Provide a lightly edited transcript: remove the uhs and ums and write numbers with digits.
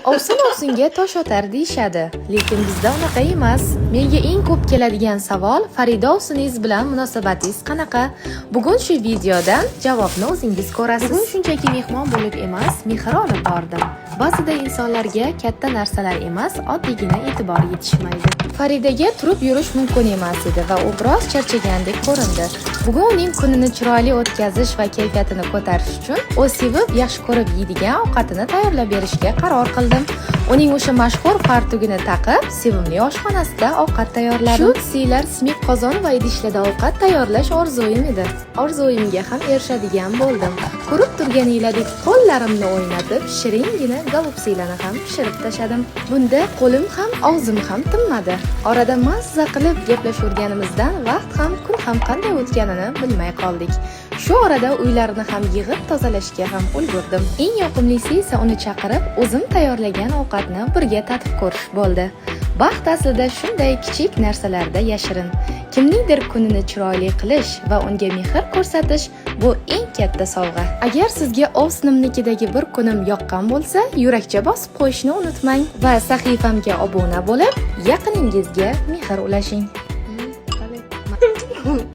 Ovsin ovsinga tosh otar deyishadi, lekin bizda unaqa emas. Menga eng ko'p keladigan savol: "Farida ovsiningiz bilan munosabatingiz qanaqa?" Bugun shu videodan javobni o'zingiz ko'rasiz. Bugun shunchaki mehmon bo'lib emas, mehr olib bordim. Ba'zida insonlarga katta narsalar emas, oddiygina e'tibor yetishmaydi. Faridaga turib yurish mumkin emas edi va u biroz charchagandek ko'rindi. Bugun uning kunini chiroyli o'tkazish va kayfiyatini ko'tarish uchun u sevib, yaxshi ko'rib yeydigan ovqatini tayyorlab berishga qaror qildim. Uning o'sha mashhur fartugini taqib, sevimli oshxonasida ovqat tayyorladim. Shu siylar simit qozon va idishlarda ovqat tayyorlash orzuim edi. Orzuimga ham erishadigan bo'ldim. Ko'rib turganinglardek, qo'llarimni o'ynatib, shiringina голубцы larni ham pishirib tashladim. Bunda qo'lim ham, og'zim ham tinmadi. Orada mazza qilib gaplashaverganimizdan vaqt ham, kun ham qanday o'tganini bilmay qoldik. Shu orada uylarni ham yig'ib tozalashga ham ulgurdim. Eng yoqimlisi esa uni chaqirib, o'zim tayyorlagan ovqatni birga tatib ko'rish bo'ldi. Baxt aslida shunday kichik narsalarda yashirin. Kimningdir kunini chiroyli qilish va unga mehr ko'rsatish bu eng katta sovg'a. Agar sizga ovsinimnikidagi bir kunim yoqqan bo'lsa, yurakcha bosib qo'yishni unutmang va sahifamga obuna bo'lib, yaqiningizga mehr ulashing.